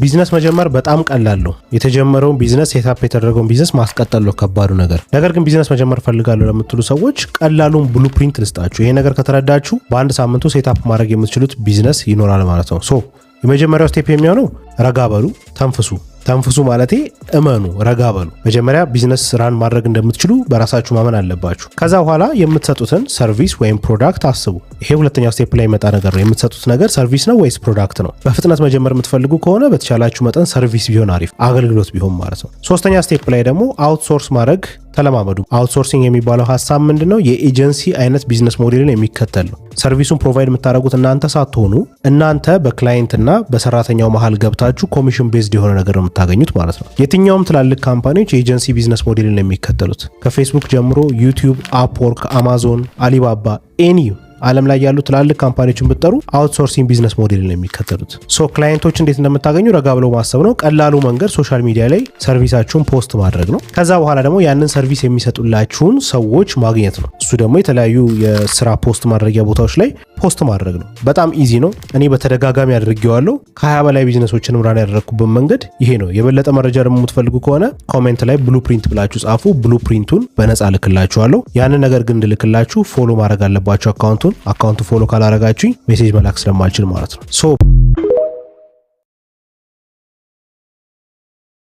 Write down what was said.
ቢዝነስ መጀመር በጣም ቀላል ነው። የተጀመረውን ቢዝነስ፣ setup የተደረገውን ቢዝነስ ማስቀጠል ነው ከባዱ ነገር። ነገር ግን ቢዝነስ መጀመር ፈልጋለሁ ለምትሉ ሰዎች ቀላሉን blueprint ልስጣችሁ። ይሄ ነገር ከተረዳችሁ በአንድ ሳምንቱ setup ማድረግ የምትችሉት ቢዝነስ ይኖራል ማለት ነው። So የመጀመሪያው step የሚሆነው ረጋ በሉ፣ ተንፍሱ። ተንፍሱ ማለቴ እመኑ፣ ረጋ በሉ። መጀመሪያ ቢዝነስ run ማድረግ እንደምትችሉ በራሳችሁ ማመን አለባችሁ። ከዛ በኋላ የምትሰጡትን service ወይም product አስቡ። ይሄ ሁለተኛው step ላይ የመጣ ነገር ነው። የምትሰጡት ነገር service ነው ወይስ product ነው? በፍጥነት መጀመር የምትፈልጉ ከሆነ በተቻላችሁ መጠን service ቢሆን አሪፍ፣ አገልግሎት ቢሆን ማለት ነው። ሶስተኛ step ላይ ደግሞ outsource ማድረግ ተለማመዱ። Outsourcing የሚባለው ሀሳብ ምንድነው? የኤጀንሲ አይነት business model ን የሚከተል ነው። Service ኡን provide የምታደርጉት እናንተ ሳትሆኑ እናንተ በ client ና በሰራተኛው መሀል ገብታችሁ commission based የሆነ ነገር ነው የምታገኙት ማለት ነው። የትኛውም ትላልቅ company ዎች የ agency business model ን የሚከተሉት፣ ከፌስቡክ ጀምሮ ዩቲዩብ፣ አፕወርክ፣ አማዞን፣ አሊባባ፣ any ዓለም ላይ ያሉ ትላልቅ company ዎችን ብትጠሩ outsourcing business model ነው የሚከተሉት። So client ኦች እንዴት እንደምታገኙ ረጋ ብለው ማሰብ ነው። ቀላሉ መንገድ social media ላይ service ኣችሁን post ማድረግ ነው። ከዛ በኋላ ደግሞ ያንን service የሚሰጡላችሁን ሰዎች ማግኘት ነው። እሱ ደግሞ የተለያዩ የስራ post ማድረጊያ ቦታዎች ላይ post ማድረግ ነው። በጣም easy ነው። እኔ በተደጋጋሚ አድርጌዋለሁ። ከ20 በላይ ቢዝነሶችን run ያደረግኩበት መንገድ ይሄ ነው። የበለጠ መረጃ ደግሞ የምትፈልጉ ከሆነ comment ላይ blueprint ብላችሁ ጻፉ። Blueprint ኡን በነፃ ልክላችኋለሁ። ያንን ነገር ግን እንድልክላችሁ follow ማድረግ አለባችሁ account ኡን። Account ኡ follow ካላረጋችሁኝ message መላክ ስለማልችል ማለት ነው። So